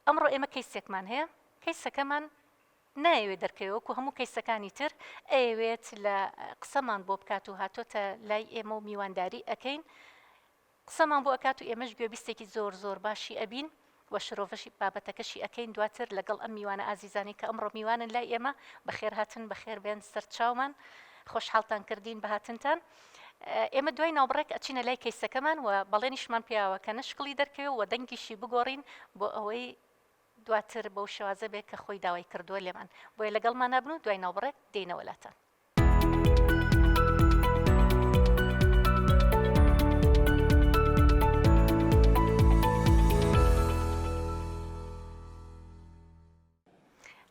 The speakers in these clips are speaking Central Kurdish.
ئەمڕۆ ئێمە کەیسێکمان هەیە، کەیسەکەمان نایەوێت دەرکەوێت وەکو هەموو کەیسەکانی تر ئەیەوێت لە قسەمان بۆ بکات و هاتۆتە لای ئێمە و میوانداری ئەکەین قسەمان بۆ ئەکات و ئێمەش گوێبیستێکی زۆر زۆر باشی ئەبین و شرۆڤەشی بابەتەکەشی ئەکەین دواتر لەگەڵ ئەم میوانە ئازیزانەی کە ئەمڕۆ میوانن لای ئێمە بەخێر هاتن بەخێر بێن سەرچاومان خۆشحاڵتان کردین بە هاتنتان ئێمە دوای ناوبڕێک ئەچینە لای کەیسەکەمان و بەڵێنیشمان پیاوە کە نەشکڵی دەرکەوێ و دەنگیشی بگۆڕین بۆ ئەوەی دواتر بەو شێوازە بێ کە خۆی داوای کردووە لێمان بۆیە لەگەڵمانا بن و دوای ناوبڕێک دێینەوە لاتان.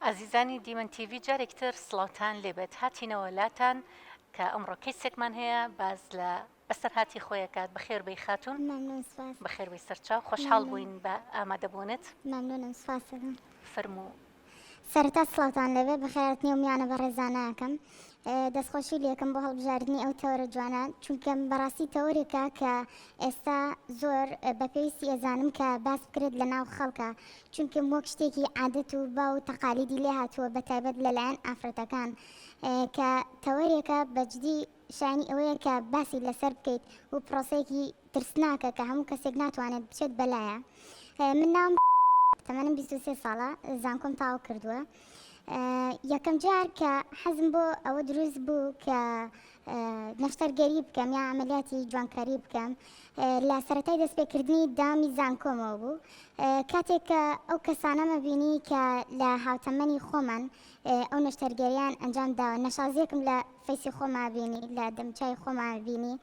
ئازیزانی دیمەن تیڤی جارێکی تر سڵاوتان لێبێت هاتینەوە لاتان کە ئەمڕۆ کەیسێکمان هەیە باز لە بەسەرهاتی خۆی ئەکات بەخێر بێی خاتوون. مەمنون سوپاس. بەخێر بێی سەرچاو خۆشحاڵ بووین بە ئامادەبوونت. مەمنونم سوپاس دەکەم. فەرموو. سەرەتا سڵاوتان لێبێ بەخێرهاتنی ئەو میوانە بەڕێزانە ئەکەم دەستخۆشی لێکەم بۆ هەڵبژاردنی ئەو تەوەرە جوانە چونکە بەڕاستی تەوەرێکە کە ئێستا زۆر بە پێویستی ئەزانم کە باس بکرێت لە ناو خەڵکە چونکە وەک شتێکی عادەت و باو و تەقالیدی لێ هاتووە بەتایبەت لەلایەن ئافرەتەکان کە تەوەرێکە بەجدی شایەنی ئەوەیە کە باسی لەسەر بکەیت و پرۆسەیەکی ترسناکە کە هەموو کەسێک ناتوانێت بچێت بەلایە من ناوم تەمەنم 23 ساڵە زانکۆم تاو کردووە یەکەم جار کە حەزم بۆ ئەوە دروست بوو کە نەشتەرگەری بکەم یا عملیاتی جوانکاری بکەم لە سەرەتای دەستپێکردنی دامی زانکۆمەوە بوو کاتێک کە ئەو کەسانەمە بینی کە لە هاوتەمەنی خۆمان ئەو نەشتەرگەریان ئەنجام داوە نەشازیەکم لە فەیسی خۆما بینی لە دەمچای خۆما بینی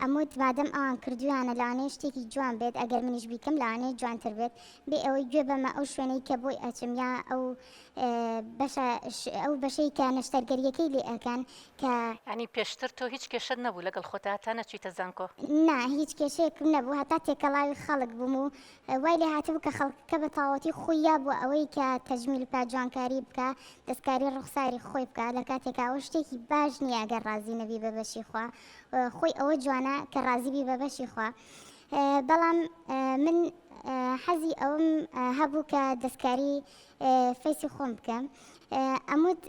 ئەموت مادەم ئەوان کردویانە لەوانەیە شتێکی جوان بێت ئەگەر منیش بیکەم لەوانەیە جوانتر بێت بێ ئەوەی گوێ بەمە ئەو شوێنەی کە بۆی ئەچم یا ئەو بەشە ئەو بەشەی کە نەشتەرگەریەکەی لێ ئەکەن کە یانی پێشتر تۆ هیچ کێشەت نەبوو لەگەڵ خۆتا هەتا نەچویتە زانکۆ؟ نا هیچ کێشەیەکم نەبوو هەتا تێکەڵاوی خەڵک بووم و وای لێ هاتبوو کە خەڵکەکە بە تەواوەتی خووی یابووە ئەوەی کە تەجمیل بکا، جوانکاری بکا، دەستکاری ڕوخساری خۆی بکا، لە کاتێکا ئەوە شتێکی باش نییە ئەگەر ڕازی نەبی بە بەشی خوا، خۆی ئەوە جوانە کە ڕازی بی بە بەشی خوا. بەڵام من حەزی ئەوەم هەبوو کە دەستکاری فەیسی خۆم بکەم. ئەموت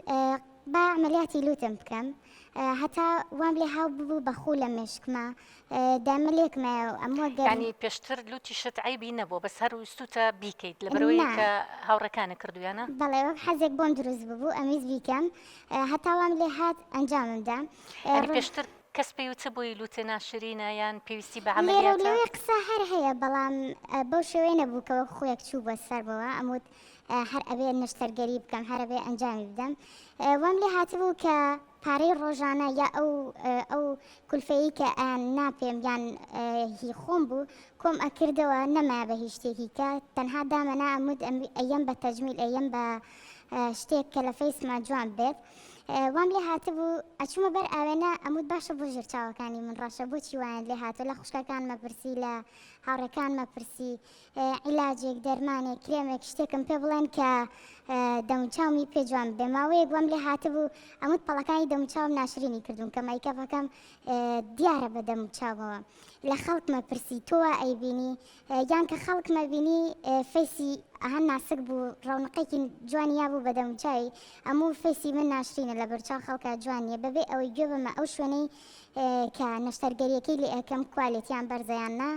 با عەمەلیاتی لوتم بکەم. هەتا وام لێ هاو ببوو بە خوو لە مێشکما دایمە لێکمایە و ئەموە گەر. یانی پێشتر لوتیشت عەیبی نەبووە بەس هەر ویستوتە بیکەیت لەبەرئەوەی نا. کە هاوڕێکانت کردویانە؟ بەڵێ وەک حەزێک بۆم دروست ببوو ئەمویست بیکەم هەتا وام لێ هات ئەنجامم دا. یانی پێشتر کەس پێی وتبووی لوتێ ناشرینە یان پێویستی بە لێرە و عەمەلیاتە؟ لەوێ قسە هەر هەیە بەڵام بەو شێوەیە نەبوو کە وەک خویەک چووبووە سەرمەوە ئەموت هەر ئەبێ نەشتەرگەری بکەم هەر ئەبێ ئەنجامی بدەم وام لێ هاتبوو کە پارەی ڕۆژانە یا ئەو ئەو کولفەیەی کە ئەیان نا پێم یان هی خۆم بوو کۆم ئەکردەوە نەمایە بە هیچ شتێکی کە تەنها دامەنا ئەموت ئەیەم بە تەجمیل ئەیەم بە شتێک کە لە فەیسما جوان بێت وام لێ هاتبوو ئەچوومە بەر ئاوێنە ئەموت باشە بۆ ژێر چاوەکانی من ڕەشە بۆچی وایان لێ هاتووە لە خوشکەکانمە پرسی لە هاوڕێکانمە پرسی عیلاجێک، دەرمانێک، کرێمێک، شتێکم پێ بڵێن کە دەموچاومی پێ جوان ببێ. ماوەیەک وام لێ هاتبوو ئەموت پەڵەکانی دەموچاوم ناشرینی کردوون کە مەیکەپەکەم دیارە بە دەموچاومەوە. لە خەڵکمە پرسی تۆ وا ئەیبینی؟ یان کە خەڵکمە بینی فەیسی ئەها ناسک بوو ڕەونقێکی جوانی یابوو بە دەموچاوی ئەموو فەیسی من ناشرینە لە بەرچاو خەڵکا جوان نییە بەبێ ئەوەی گوێ بەمە ئەو شوێنەی کە نەشتەرگەریەکەی لێ ئەکەم کوالێتیان بەرزە یان نا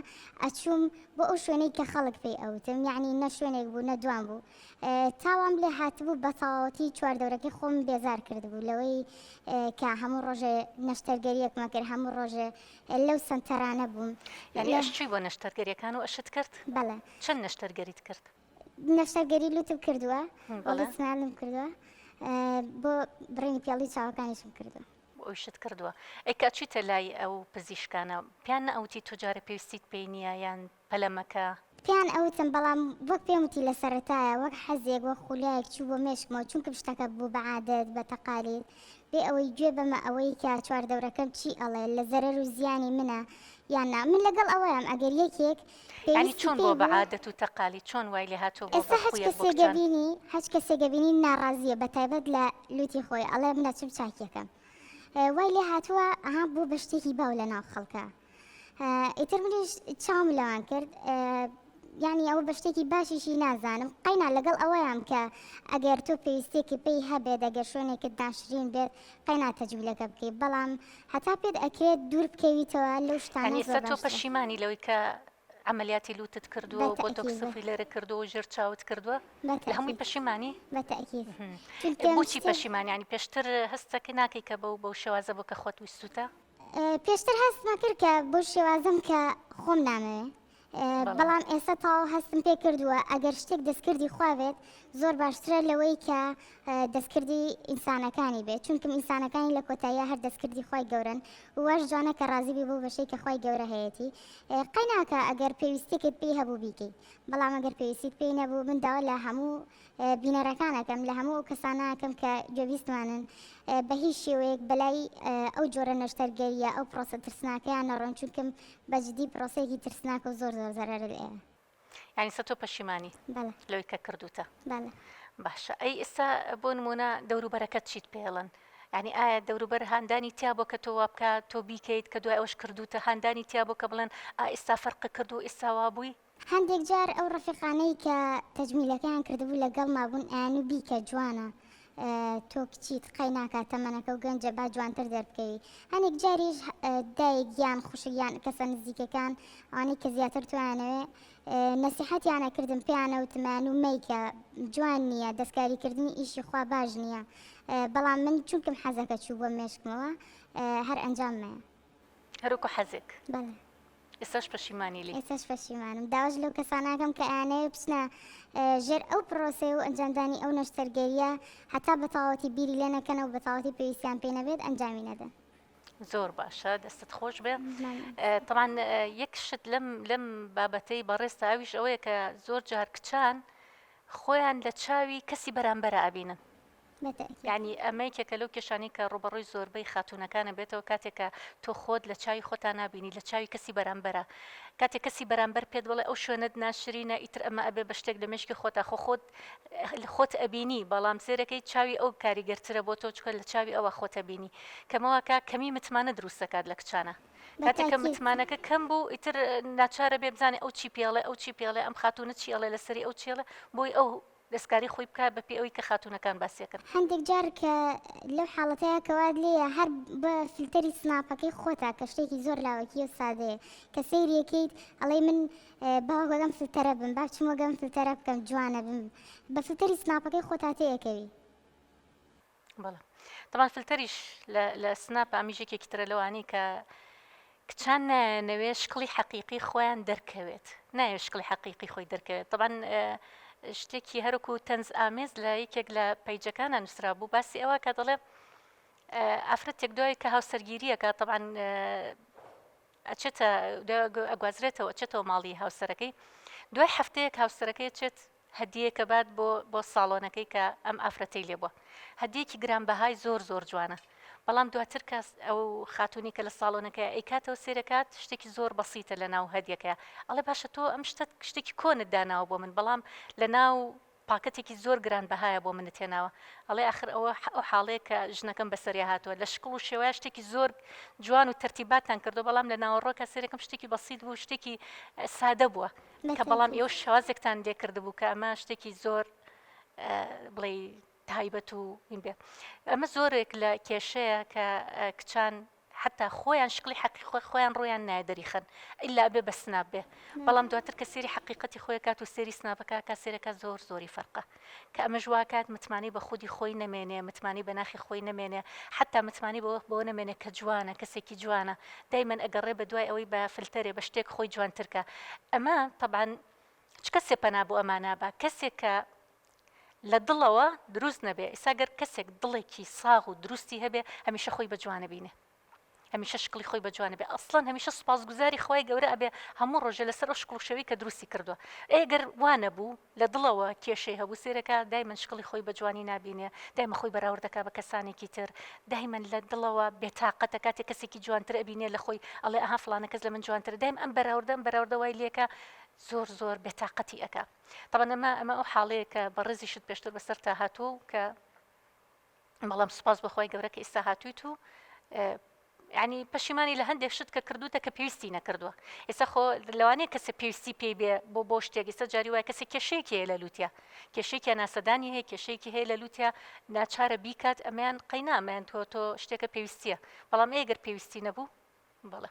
ئەچووم بۆ ئەو شوێنەی کە خەڵک پێی ئەوتم یەعنی نە شوێنێک بوو نە دوان بوو تا وام لێ هاتبوو بە تەواوەتی چواردەورەکەی خۆم بێزار کردبوو لەوەی کە هەموو ڕۆژێ نەشتەرگەریەکمە کرد هەموو ڕۆژێ لەو سەنتەرانە بووم. یانی ئەش چووی بۆ نەشتەرگەریەکان و ئەشت کرد؟ بەڵێ. چەند نەشتەرگەریت کرد؟ نەشتەرگەری لوتم کردووە، بەڵێ سمایلم کردووە، بۆ بڕینی پێڵوی چاوەکانیشم کردووە. بۆ ئەویشت کردووە. ئەی کە ئەچویتە لای ئەو پزیشکانە پێیان نەئەوتی تۆ جارێ پێویستیت پێی نییە یان پەلە مەکە؟ پێیان ئەوتم بەڵام وەک پێم وتی لە سەرەتایە وەک حەزێک وەک خولیایەک چوو بۆ مێشکمەوە چونکم شتەکە بوو بە عادەت بە تەقالید بێ ئەوەی گوێ بەمە ئەوەی کە چواردەورەکەم چی ئەڵێ لە زەرەر و زیانی منە یان نا من لەگەڵ ئەوەیام ئەگەر یەکێک یانی پێویستی چۆن پێی بووە بە بوو عادەت و تەقالید چۆن وای لێ هاتووە بووە ئێستا بە هەچ خویەک بۆ کەسێک کچان؟ ئەبینی هەچ کەسێک ئەبینی ناڕازیە بە تایبەت لە لوتی خۆی ئەڵێ من ئەچم چاکیەکەم وای لێ هاتووە ئەها بوو بە شتێکی باو لە ناو خەڵکە ئیتر منیش چاوم لەوان کرد. یانی ئەوە بە شتێکی باشیشی نازانم قەینا لەگەڵ ئەوەیام کە ئەگەر تۆ پێویستیەکی پێی هەبێت ئەگەر شوێنێکت ناشرین بێت قەینا تەجمیلەکە بکەی بەڵام هەتا پێت ئەکرێت دوور بکەویتەوە لەو شتانە یانی زۆر ئێستا تۆ باشترە. پەشیمانی لەوەی کە عەمەلیاتی لوتت کردووە و بۆتۆکس و بەتەئکید فیلەرت کردووە و ژێر چاوت کردووە لە هەمووی بەتەئکید پەشیمانی؟ بەتەئکید چونکە بۆچی شتێک پەشیمانی یانی پێشتر هەستەکە ناکەی کە بەو بەو شێوازە بوو کە خۆت ویستوتە؟ پێشتر هەستمە کرد کە بەو شێوازەم کە خۆم نامەوێ بەڵام ئێستا تەواو هەستم پێ کردووە ئەگەر شتێک دەستکردی خوا بێت زۆر باشترە لەوەی کە دەستکردی ئینسانەکانی بێت چونکم ئینسانەکانی لە کۆتاییە هەر دەستکردی خوای گەورەن و واش جوانە کە ڕازی بی بەو بەشەی کە خوای گەورە هەیەتی قەیناکە ئەگەر پێویستیەکت پێی هەبوو بیکەی بەڵام ئەگەر پێویستیت پێی نەبوو من داوا لە هەموو بینەرەکان ئەکەم لە هەموو ئەو کەسانە ئەکەم کە گوێبیستمانن بە هیچ شێوەیەک بەلای ئەو جۆرە نەشتەرگەریە ئەو پرۆسە ترسناکەیان نەڕۆن چونکم بە جدی پرۆسەیەکی ترسناکە و زۆر زۆر زەرەرت ئەیە. یانی سە تۆ پەشیمانی بەڵێ. لەوەی کە کردوتە؟ بەڵێ. باشە ئەی ئێستا بۆ نمونە دەوروبەرەکەت چیت پێڵن؟ یانی ئایا دەوروبەر هاندانی تیا بۆ کە تۆ وا بکە تۆ بیکەیت کە دوای ئەوەش کردوتە هاندانی تیا بۆ کە بڵێن ئا ئێستا فەرقت کرد و ئێستا وا بووی؟ هەندێک جار ئەو ڕەفیقانەی کە تەجمیلەکەیان کردبوو لەگەڵما بوون ئەیانوو بیکە جوانە تۆ کچیت قەی ناکا تەمەنەکە و گەنجە با جوانتر دەربکەوی هەنێک جاریش دایک یان خوشک یان کەسە نزیکەکان ئەوانەی کە زیاتر تۆیانەوێ نەسیحەتیان ئەکردم پێیان ئەوتم ئەیانوو مەیکە جوان نییە دەستکاریکردنی ئیشی خوا باش نییە بەڵام من چونکم حەزەکە چوو بۆ مێشکمەوە هەر ئەنجام مەیە. هەروەکو حەزێک. بەڵێ. ئێستاش پەشیمانی لێی؟ ئێستاش پەشیمانم. داواش لەو کەسانە ئەکەم کە ئەیانەوێ بچنە ژێر ئەو پرۆسەیە و ئەنجامدانی ئەو نەشتەرگەرییە هەتا بە تەواوەتی بیری لێ نەکەنەوە و بە تەواوەتی پێویستیان پێی نەبێت ئەنجامی نەدەن. زۆر باشە دەستت خۆش بێ. تەبعەن یەک شت لەم لەم بابەتەی بەڕێزتا ئەویش ئەوەیە کە زۆر جار کچان خۆیان لە چاوی کەسی بەرامبەرا ئەبینن. یانی ئەمە یەکێکە لەو کێشانەی کە ڕووبەڕووی زۆربەی خاتوونەکان ئەبێتەوە کاتێک کە تۆ خۆت لە چاوی خۆتا نابینی لە چاوی کەسی بەرامبەرە کاتێک کەسی بەرامبەر پێت بڵێ ئەو شوێنەت ناشرینە ئیتر ئەمە ئەبێ بە شتێک لە مێشکی خۆتا خۆ خۆت خۆت ئەبینی بەڵام سێرەکەی چاوی ئەو کاریگەرترە بۆ تۆ چونکە لە چاوی ئەوە خۆت ئەبینی کەمەوەکە کەمی متمانە دروست دەکات لە کچانە کاتێک کە متمانەکە کەم بوو ئیتر ناچارە بێ بزانێ ئەو چی پێڵێ ئەو چی پێڵێ ئەم خاتوونە چی ئەڵێ لەسەری ئەو چێڵێ بۆی ئەو دەستکاری خۆی بکات بە پێی ئەوەی کە خاتوونەکان باسی ئەکەن. هەندێک جار کە لەو حاڵەتەیا کە وات لێیە هەر بە فلتەری سناپەکەی خۆتا کە شتێکی زۆر لاوەکیە و سادەیە کە سەیری ئەکەیت ئەڵێی من با وەک ئەم فلتەرە بم با بچم وەک ئەم فلتەرە بکەم جوانە بم بە فلتەری سناپەکەی خۆتا تێئەکەوی. بەڵێ تەبعەن فلتەریش لە لە سناپ ئەمیش یەکێکی ترە لەوانەی کە کچان نایانەوێ شکڵی حەقیقی خۆیان دەرکەوێت نایەوێت شکڵی حەقیقی خۆی دەرکەوێت تەبعەن شتێکی هەرکو تەنز ئامێز لە یەکێک لە پەیجەکانە نووسرا بوو باسی ئەوە کە دەڵێ ئافرەتێک دوای کە هاوسەرگیریەکە تەبعەن ئەچێتە ئەگوازرێتەوە ئەچێتەوە ماڵی هاوسەرەکەی دوای هەفتەیەک هاوسەرەکەی چێت هەدیەیەکە بات بۆ بۆ ساڵۆنەکەی کە ئەم ئافرەتەی لێ بووە هەدیەکی گرانبەهای زۆر زۆر جوانە بەڵام دواتر کە ئەو خاتونی کە لە ساڵۆنەکەی ئەیکاتەوە سێرەکات شتێکی زۆر بەسیتە لە ناو هەدیەکەیە ئەڵێ باشە تۆ ئەم شتە شتێکی کۆنت داناوە بۆ من بەڵام لە ناو پاکەتێکی زۆر گران بەهایە بۆ منت هێناوە ئەڵێ ئاخر ئەوە ئەو حاڵەیە کە ژنەکەم بەسەریا هاتووە لە شکڵ و شێوەیە شتێکی زۆر جوان و تەرتیباتان کردو بەڵام لە ناوەڕۆکە سێرەکەم شتێکی بەسیت بوو شتێکی سادە بووە کە بەڵام ئێوە شێوازێکتان لێ کردبوو کە ئەمە شتێکی زۆر بڵێ تایبەت و این بێ ئەمە زۆرێک لە کێشەیە کە کچان حتا خۆیان شکلی حەقی خۆی خۆیان ڕۆیان نایە دەریخەن ئیلا ئەبێ بە سناپ بێ بەڵام دواتر کە سێری حەقیقەتی خۆی کات و سێری سناپەکە کا سێرەکە زۆر زۆری فەرقە کە ئەمەش واکات متمانەی بە خودی خۆی نەمێنێ متمانەی بە ناخی خۆی نەمێنێ حتا متمانەی بەوە بەوە نەمێنێ کە جوانە کەسێکی جوانە دایمەن ئەگەڕێ بە دوای ئەوەی بە فلتەرێ بە شتێک خۆی جوانتر کا ئەمە تەبعەن چ کەسێ پەنا بۆ ئەمە نابا کەسێک کە لە دڵەوە دروست نەبێ ئیسا گەر کەسێک دڵێکی ساغ و دروستی هەبێ هەمیشە خۆی بە جوانە بینێ هەمیشە شکڵی خۆی بە جوانە بێ ئەسڵەن هەمیشە سوپاسگوزاری خوای گەورە ئەبێ هەموو ڕۆژێ لەسەر ئەو شکڵ و شێوەی کە دروستی کردووە ئێ گەر وا نەبوو لە دڵەوە کێشەی هەبوو سێرەکە دایمەن شکڵی خۆی بە جوانی نابینێ دایمە خۆی بەراورد دەکا بە کەسانێکی تر دایمەن لە دڵەوە بێتاقەتە کاتێ کەسێکی جوانتر ئەبینێ لە خۆی ئەڵێ ئەها فڵانە کەس لە من جوانترە دایم ئەم بەراوردە ئەم بەراوردە وای لێکا زۆر زۆر بێتاقەتی ئەکا تەبعەن ئەمە ئەمە ئەو حاڵەیە کە بەڕێزیشت پێشتر بەسەرتا هاتووە و کە بەڵام سوپاس بۆ خوای گەورە کە ئیستا هاتوویت و. یانی پەشیمانی لە هەندێک شت کە کردوتە کە پێویستی نەکردووە ئێستا خۆ لەوانەیە کەسێ پێویستی پێی بێ بۆ بۆ شتێک ئێستا جاری وایە کەسێک کێشەیەکی هەیە لە لوتیا کێشەیەکی هەناسەدانی هەیە کێشەیەکی هەیە لە لوتیا ناچارە بیکات ئەمەیان قەینا ئەمەیان تۆ تۆ شتێکە پێویستیە بەڵام ئەی گەر پێویستی نەبوو بەڵێ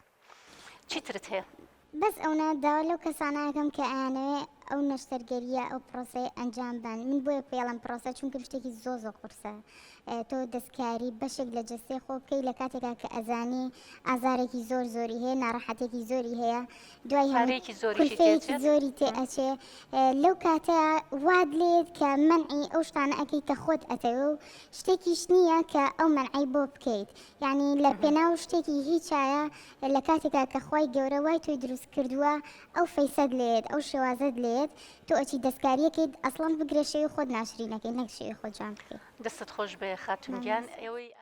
چی ترت هەیە؟ بەس ئەونە داوا لەو کەسانە ئەکەم کە ئەیانەوێ ئەو نەشتەرگەریە ئەو پرۆسەیە ئەنجام بەن من بۆیە پێڵم پرۆسە چونکە شتێکی زۆ زۆ قورسە تۆ دەستکاری بەشێک لە جەستەی خۆ بکەی لە کاتێکا کە ئەزانی ئازارێکی زۆر زۆری هەیە ناڕەحەتێکی زۆری هەیە دوای هەموو پارەیەکی زۆریشی کولفەیەکی تێچێت زۆری تێ ئەچێ لەو کاتە وات لێت کە مەنعی ئەو شتانە ئەکەی کە خۆت ئەتەوێ و شتێکیش نییە کە ئەو مەنعەی بۆ بکەیت یعنی لە پێناو شتێکی هیچایە لە کاتێکا کە خوای گەورە وای تۆی دروست کردووە ئەو face ەت لێیەت ئەو شێوازەت لێیەت تۆ ئەچی دەستکاریەکەیت ئەسڵەن بگرە شێوی خۆت ناشرینەکەی نەک شێوی خۆت جوان بکەی. دەستت خۆش بێ خاتوون گیان ئێوەی.